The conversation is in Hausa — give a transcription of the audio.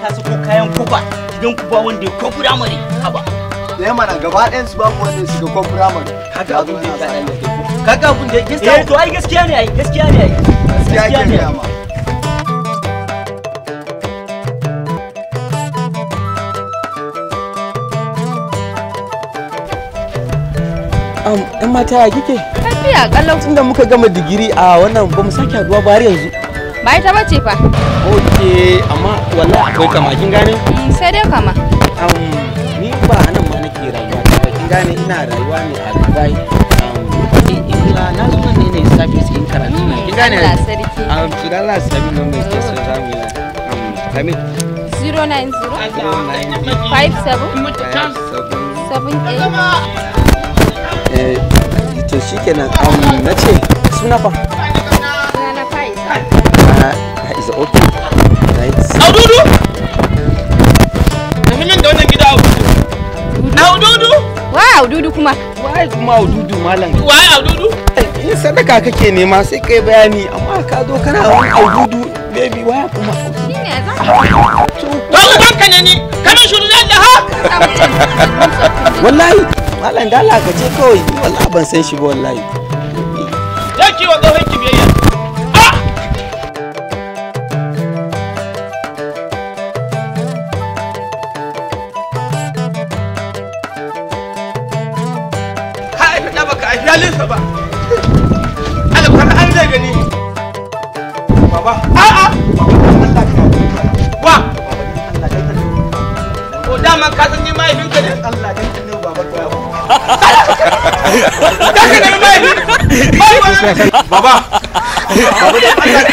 ka sako kayan kofa gidan ku ba wanda ya ko firamare haba. Da mana gaba ɗayan su babu wanda ya shiga ko firamare. Kaga abin da ya kada da kai ko. Kaga abin da gaskiya to ai gaskiya ne ai gaskiya ne ai. Gaskiya ne ma. Ɗan mata ya kike? Lafiya kalau. Tunda muka gama digiri a wannan ba mu sake haduwa ba har yanzu. Ba ita bace fa. Okay, amma wallahi akwai kama kin gane? Sai dai kama. Ni ba nan ma nake rayuwa ba kin gane ina rayuwa ne a Dubai. Ina na zo nan ne ne service in karatu na kin gane? Allah sarki. To dan Allah sami nan mai ke so za mu yi. Sami 090 57 78. To shikenan na ce suna fa suna Faiza. Faiza okay right. Aududu tafi min da wannan gida Aududu. Aududu wa Aududu kuma wai kuma Aududu malam wai Aududu in sadaka kake nema sai kai bayani amma ka zo kana wani Aududu baby waya kuma shine za to ubanka ne ni kana shuru da ha wallahi malam da Allah ka ce kawai wallahi ban san shi ba wallahi. Ya ki wa tsohon ki biyayya. Ah! Ka aifi ɗa baka aifi halinsa ba. Alƙar an zai gani. Baba. A'a. Baba Allah ka. Wa. Baba Allah dan Allah. Ko daman ka san ni mahaifinka ne? Allah dan Allah baba ka. Baba. Baba dan Allah.